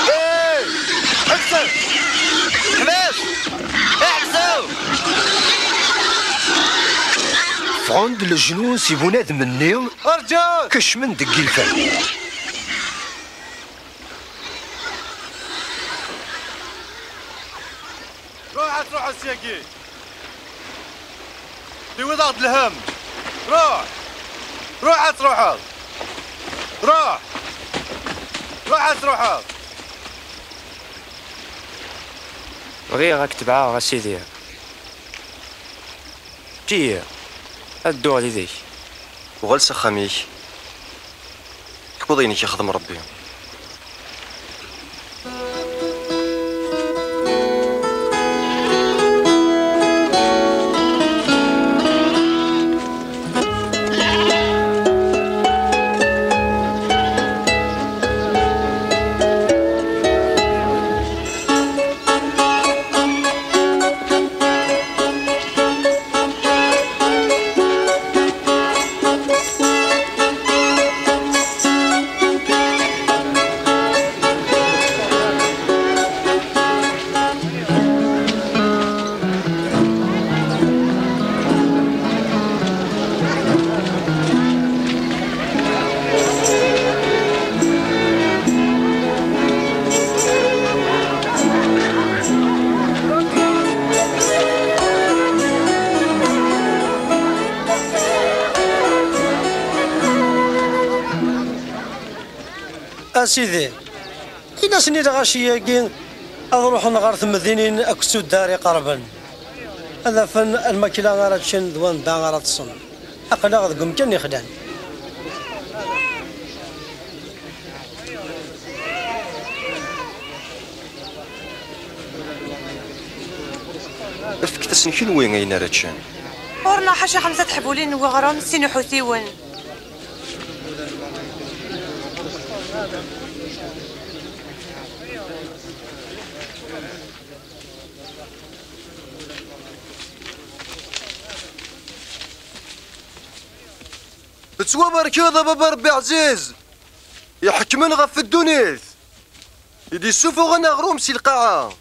Hey! Ḥebsem! Ḥbes! Ḥbsem! Ffɣen-d leǧnun si bunadem-nni, rǧut! Kecmen deg yilfan. Ruḥ ad truḥeḍ syagi. Tiwiḍ-aɣ-d lhemm. Ruḥ! Ruḥ ad truḥeḍ! Ruḥ! Ruḥ ad truḥeḍ! Bɣiɣ ad k-tebɛeɣ, a Sidi. Eǧǧ-iyi ad dduɣ yid-k. Uɣal s axxam-ik. Kbuḍ ayen i k-ixdem Ṛebbi. A Sidi, ini-asen i lɣaci-agi ad ruḥen ɣer temdinin akked tuddar iqerben, ad afen lmakla ara ččen d wanda ara ṭṭsen. Aql-aɣ deg umkan yexlan. Fket-asen kenwi ayen ara ččen. Ɣur-neɣ ḥaca xemsa teḥbulin n weɣrum, sin uḥutiwen. Tettwabarkeḍ a baba Ṛebbi ɛziz, iḥekmen ɣef ddunit, i d-issufuɣen aɣrum si lqaɛa.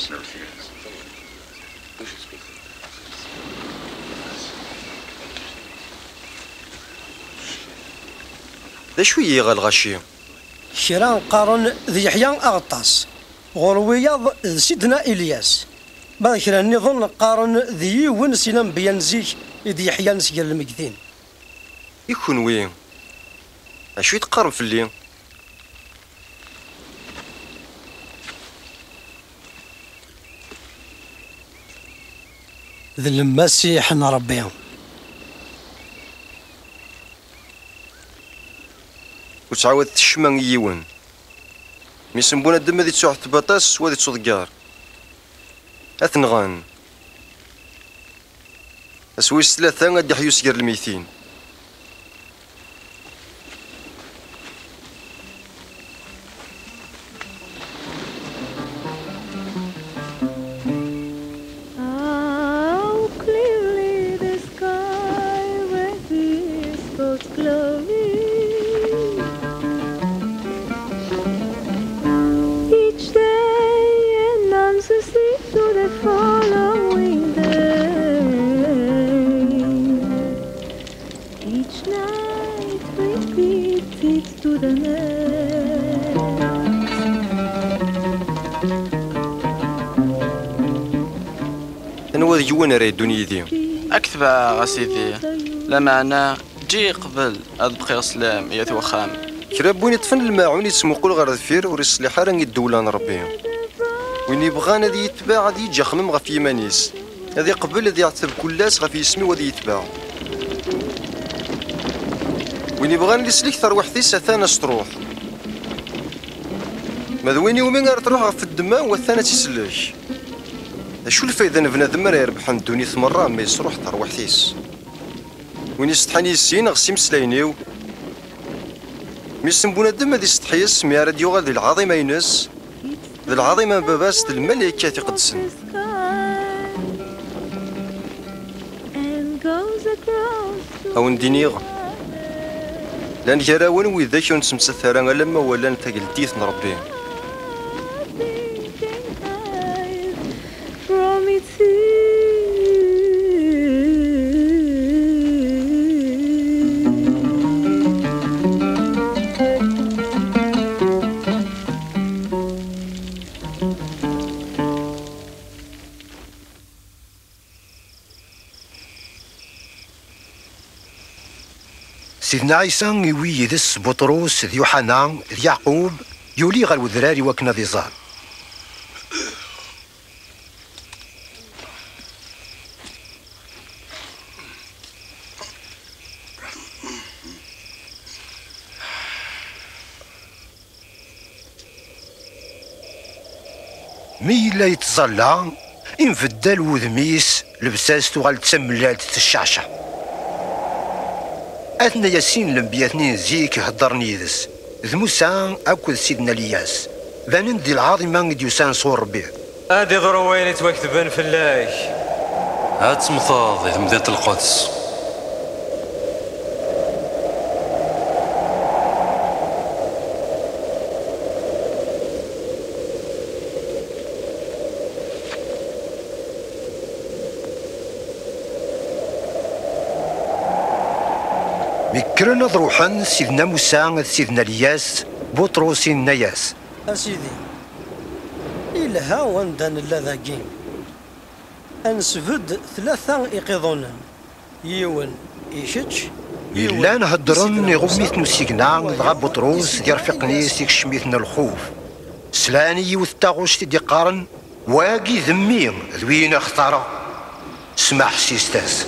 D acu i yiɣ a lɣaci? Kra qqaren d Yeḥya Aɣeṭṭas, ɣur wiyaḍ d Sidna Ilyas, ma d kra nniḍen qqaren d yiwen si lanbeyya n zik i d-yeḥyan sger lmegtin. I kunwi, acu i teqqarem fell-i? D Lmasiḥ n Ṛebbi. Ur ttɛawadet ccma i yiwen. Mmi-s n bunadem ad ittuḥettem aṭas, u ad ittuḍegger. Ad t-nɣen. Ass wis tlata ad d-iḥyu sger lmeytin. How clearly the sky reveals God's glory. Each day announces it to the following day. Each night repeats it to the next. Anwa deg-wen ara yeddun yid-i? Ad k-tebɛeɣ, a Sidi. Lameɛna, eǧǧ-iyi qbel ad bqiɣ sslam i at wexxam. Kra n win iṭṭfen lmaɛun yettmuqul ɣer deffir, ur iṣliḥ ara i ddewla n Ṛebbi. Win yebɣan ad iyi-yetbeɛ, ad yeǧǧ axemmem ɣef yiman-is. Ad iqbel ad iɛetteb kul ass ɣef yisem-iw, ad iyi-yetbeɛ. Win yebɣan ad islek tarwiḥt-is, atan ad s-truḥ. Ma d win iwumi ara truḥ ɣef ddemma-w, atan ad tt-isellek. D acu lfayda n bnadem ara irebḥen ddunit merra ma yesruḥ tarwiḥt-is? Win isetḥan yis-i neɣ s imeslayen-iw, mmi-s n bunadem ad isetḥi yes-s mi ara d-yuɣal di lɛaḍima-ines, d lɛaḍima n Baba-s d lmalaykat iqedsen. A wen-d-iniɣ, llan gar-awen widak ur nettmettat ara alamma walan tageldit n Ṛebbi. Sidna Ɛisa iwwi yid-s Buṭrus d Yuḥana d Yeɛqub, yuli ɣer wedrar i wakken ad iẓer. Mi yella yettẓalla, inbeddal wudem-is, llebsa-s tuɣal d tamellalt tecceɛceɛ. Aten-aya sin n lenbiya-nni n zik heddren yid-s, d Musa akked Sidna Liyas, banen-d di lɛaḍima i d-yusan sɣur Ṛebbi. Ad iḍru wayen yettwaketben fell-ak. Ad temmteḍ di temdint n lquds. Mi kkren ad ruḥen Sidna Musa d Sidna Lyas, Buṭrus inna-yas: A Sidi, ilha wanda nella dagi. Ad nesbedd tlata iqiḍunen, yiwen i kečč, yiwen i Sidna Musa, llan heddren iɣumiten usigna, dɣa Buṭrus d yirfiqen-is ikcem-iten lxuf. Slan i yiwet n taɣect i d-iqqaren: Wagi d mmi d win i xtareɣ. Smaḥ s yestas.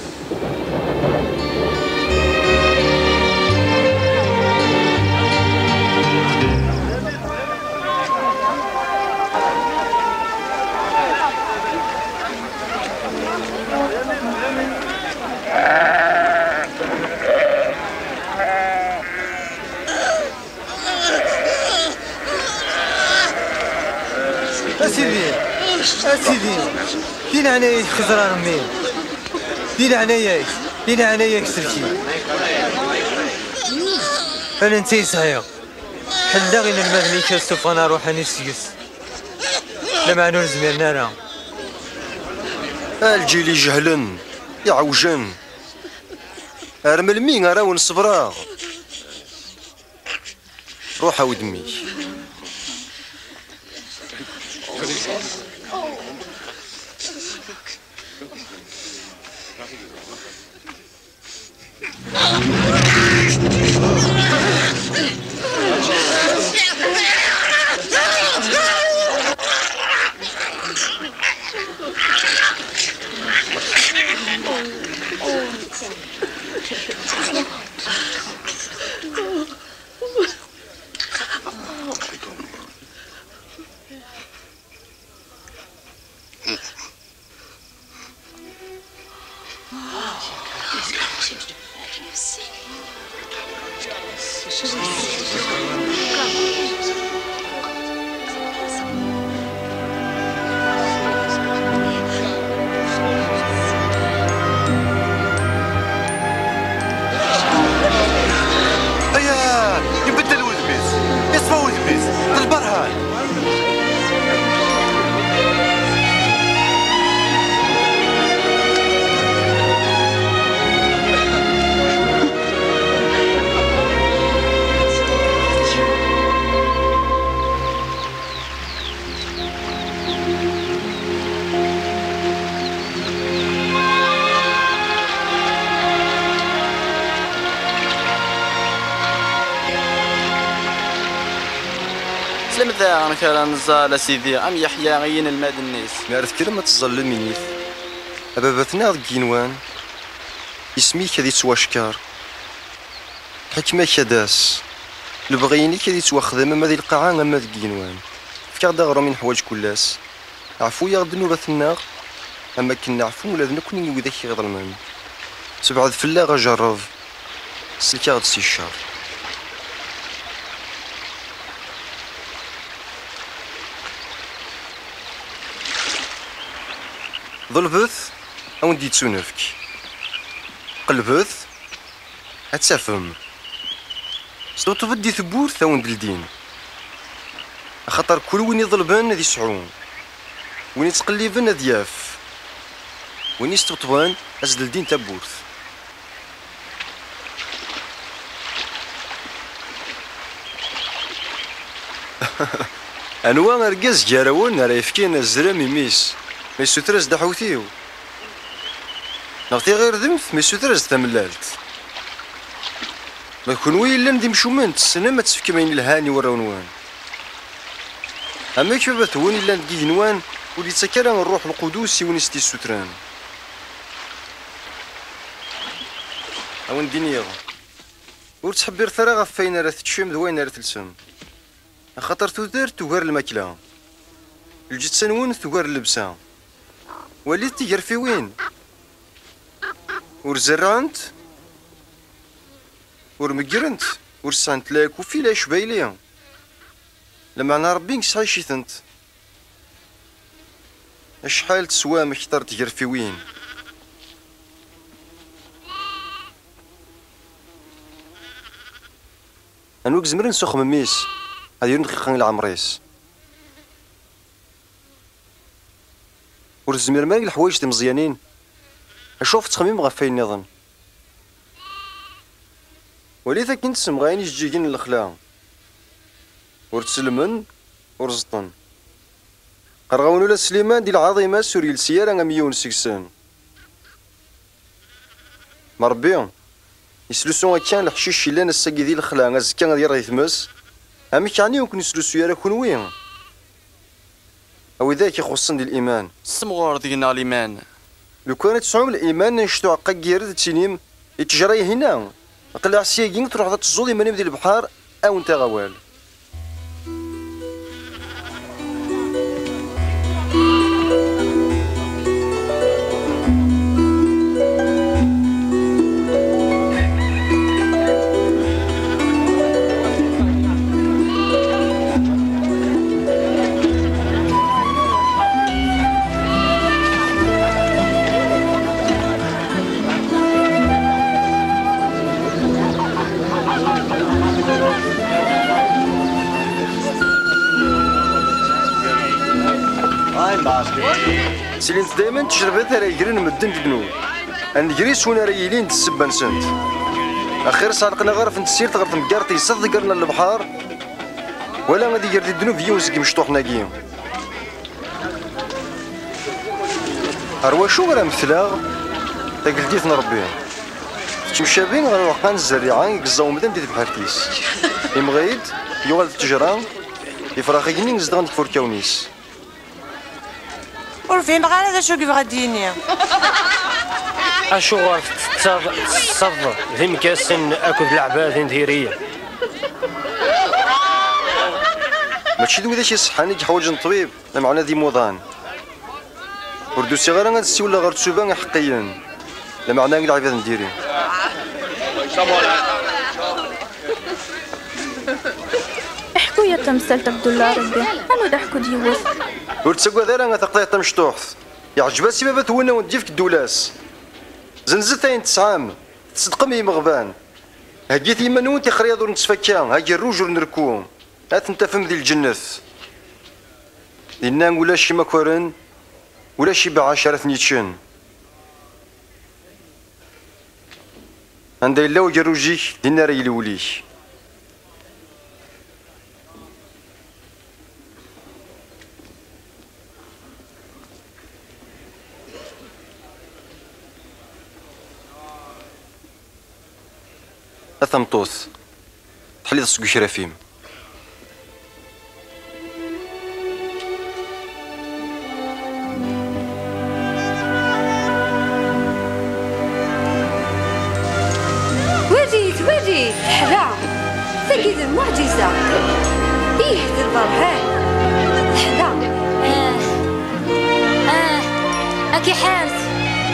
A Sidi, a Sidi, di leɛnaya-k xẓer ar mmi. Di leɛnaya-k, di leɛnaya-k sellek-iyi. Ala netta i sɛiɣ. Ḥelleɣ inelmaden-ik ad ssufɣen aṛuḥani seg-s. Lameɛna ur zmiren ara. A lǧil ijehlen, iɛewjen. Ar melmi ara wen-ṣebreɣ? Ruḥ awi-d mmi-k. Aya! Ibeddel wudem-is! Iṣfa wudem-is! D lberhan! Teslimt daɣen kra n ẓẓal a sidi am Yeḥya i yinelmaden-is. Mi ara tekkrem ad teẓẓallem, init: A baba-tneɣ deg yigenwan, isem-ik ad yettwackeṛ. Lḥekma-k ad d-tas. Lebɣi-inek ad yettwaxdem ama di lqaɛa ama deg yigenwan. Efk-aɣ-d aɣrum i neḥwaǧ kul ass. Ɛfu-yaɣ ddnubat-nneɣ, am akken neɛfu ula d nekkni i widak i ɣ-iḍelmen. Sebɛed fell-aɣ ajerreb, sellek-aɣ-d si ccer. Ḍelbet, a wen-d-yettunefk. Qelbet, ad tafem. Sṭebṭbet di tewwurt, a wen-d-ldin. Axaṭer kul win iḍelben ad isɛu, win ittqelliben ad yaf, win isṭebṭben ad s-d-ldin tawwurt. Anwa argaz gar-awen ara yefken azrem i mmi-s, ma yessuter-as-d aḥewtiw? Neɣ tiɣirdemt, ma yessuter-as-d tamellalt? Ma d kenwi yellan d imcumen, tessnem ad tefkem ayen ilhan i warraw-nwen. Amek baba-twen yellan deg igenwan ur d-yettak ara Ṛṛuḥ Lqudus i win i s-d-yessutren? A wen-d-iniɣ, ur ttḥebbiret ara ɣef wayen ara teččem d wayen ara telsem. Axaṭer tudert tugar lmakla, lǧetta-nwen tugar llebsa. Walit tigerfiwin. Ur zerrɛent, ur meggrent, ur sɛant la akufi la acbayli. Lameɛna Ṛebbi yesɛicitent. Acḥal teswam kter n tgerfiwin? Anwa i izemren s uxemmem-is ad yernu dqiqa i leɛmer-is? Ur tezmirem ara i leḥwayeǧ timeẓyanin? Acu ɣef tettxemmimem ɣef wayen nniḍen? Walit akken tessemɣayen ijeǧǧigen n lexla. Ur ttellmen, ur ẓeṭṭen. Qqareɣ-awen ula d Sliman di lɛaḍima-s ur yelsi ara am yiwen seg-sen. Ma Ṛebbi yeslusu akka leḥcic yellan ass-agi di lexla, azekka ad yerr di tmes, amek ɛni ur ken-yeslusuy ara kenwi, a widak ixuṣṣen di liman? Ssemɣur deg-neɣ liman. Lukan ad tesɛum liman anect uɛeqqa n yired, ad tinim i ttejra-ihi-nna, aql-aɣ syagi truḥeḍ ad teẓẓuḍ iman-im di lebḥer, awent-aɣ awal. Ttilint daymen tejribit ara yegren medden deg ddnub, a nnger-is win ara yilin d ssebba-nsent. Axir sɛelqen aɣref n tessirt ɣer temgerṭ yessa tḍeggren ɣer lebḥer, wala ad iger di ddnub yiwen seg yimecṭuḥen-agi. Ɣer wacu ara metleɣ tageldit n Ṛebbi? Tettemcabi ɣer uɛeqqa n zzerriɛa i yeẓẓa umdan di tebḥirt-is. Imɣi-d, yuɣal d ttejra, ifrax igenni zedɣen deg ifurkawen-is. Ur fhimeɣ ara d acu i yebɣa ad d-yini. Acuɣer tettetteḍ, tesseḍ d imekkasen akked leɛbad n diri? Mačči d widak iṣeḥḥan i yeḥwaǧen ṭṭbib, lameɛna d imuḍan. Ur d-usiɣ ara ad ssiwleɣ ɣer tsuba iḥeqqiyen, lameɛna i lɛibad n diri. Iḥku-ya-d tamsalt Abdullah Rebbi, anu d aḥku-d yiwet. Ur ttagad ara a taqḍiɛt tamecṭuḥt. Yeɛǧeb-as i baba-twen a wen-d-yefk ddula-s. Zenzet ayen tesɛam, tṣedqem i yimeɣban. Heggit iman-nwen tixriyaḍ ur nettfakka, agerruj ur nrekku. Ad ten-tafem di lǧennet. Dinna ulac imakaren, ulac ibeɛɛac ara ten-yeččen. Anda yella ugerruj-ik, dinna ara yili wul-ik. A tameṭṭut, teḥliḍ seg ukraf-im. Walit, walit, teḥla. Tagi d lmuɛǧiza. Ih, d lberhan. Teḥla. Ah, ah, ad k-iḥerz,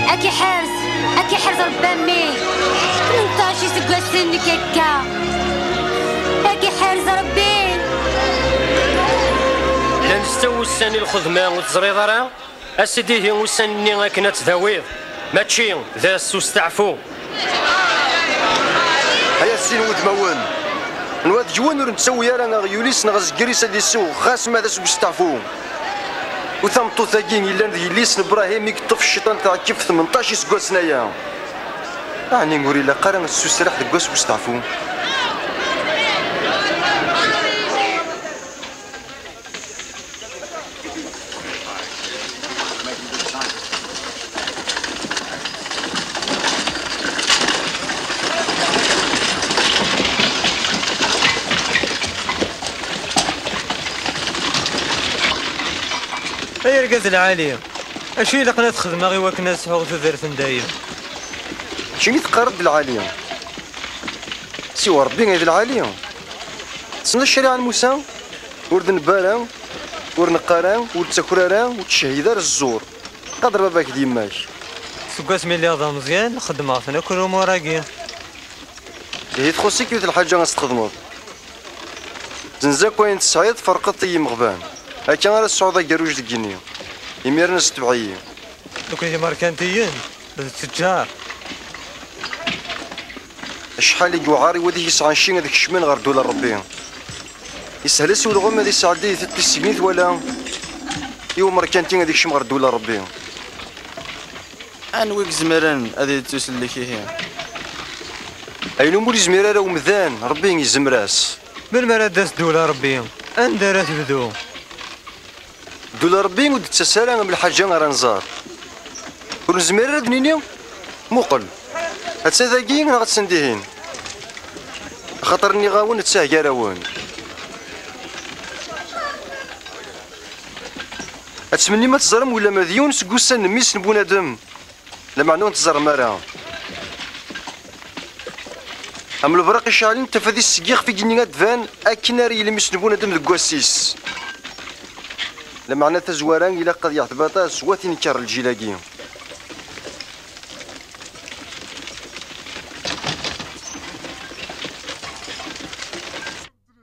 ad k-iḥerz, ad k-iḥerz Rebbi a mmi. Tmenṭac iseggasen nekk akka. Ad k-iḥerz Rebbi. Llan setta wussan i lxedma, ur teẓriḍ ara? As-d ihi ussan-nni akken ad tdawiḍ, mačči d ass usteɛfu. Ay a sin wudmawen, nwa d yiwen ur nettawi ara aɣyul-is neɣ azger-is ad isew, xas ma d ass n usteɛfu. U tameṭṭut-agi yellan d yelli-s n Brahim i yeṭṭef cciṭan tɛekkift tmenṭac iseggasen aya. Ɛni ur ilaq ara ad tessusraḥ deg wass n usteɛfu? Ay argaz lɛali, acu ilaqen ad t-xedmeɣ i wakken ad sɛuɣ tudert n dayem? Keččini teqqareḍ-d lɛali. Siwa Ṛebbi ay d lɛali. Tessneḍ ccariɛa n Musa? Ur d-nebba ara, ur neqq ara, ur ttaker ara, ur ttcehhid ara zzur. Qader baba-k d yemma-k. Seg wasmi lliɣ d ameẓyan, xeddmeɣ-ten akk lumuṛ-agi. Ihi txuṣ-ik yiwet lḥaǧa ad s-txedmeḍ. Zenz akk ayen tesɛiḍ, ferqeḍ-t i yimeɣban. Akka ara tesɛuḍ agerruj deg igenni. Imiren setbeɛ-iyi. Nekkni d imerkantiyen, d ttejjar. Acḥal i yewɛer i wid i yesɛan cci ad kecmen ɣer ddula n Ṛebbi. Yeshel-as i ulɣem ad isɛeddi di tiṭ-is segmi twala i umerkanti ad ikcem ɣer ddula n Ṛebbi. Anwa i izemren ad ittusellek ihi? Ayen umi ur yezmir ara umdan, Ṛebbi yezmer-as. Melmi ara d-tas ddula n Ṛebbi? Anda ara tebdu? Ddula n Ṛebbi ur d-tettas ara am lḥaǧa ara nẓer. Ur nezmir ara ad d-nini, muqel, atta dagi neɣ attan dihin. Axaṭer nniɣ-awen, d gar-awen. Ad tmennim ad teẓrem ulamma d yiwen seg ussan n mmi-s n bunadem, lameɛna ur ten-teẓrem ara. Am lebraq iceɛlen, tafat-is seg yixef igenni ad d-tban akken ara yili mmi-s n bunadem deg wass-is. Lameɛna tazwara ilaq ad yeɛteb aṭas wat inekkeṛ lǧil-agi.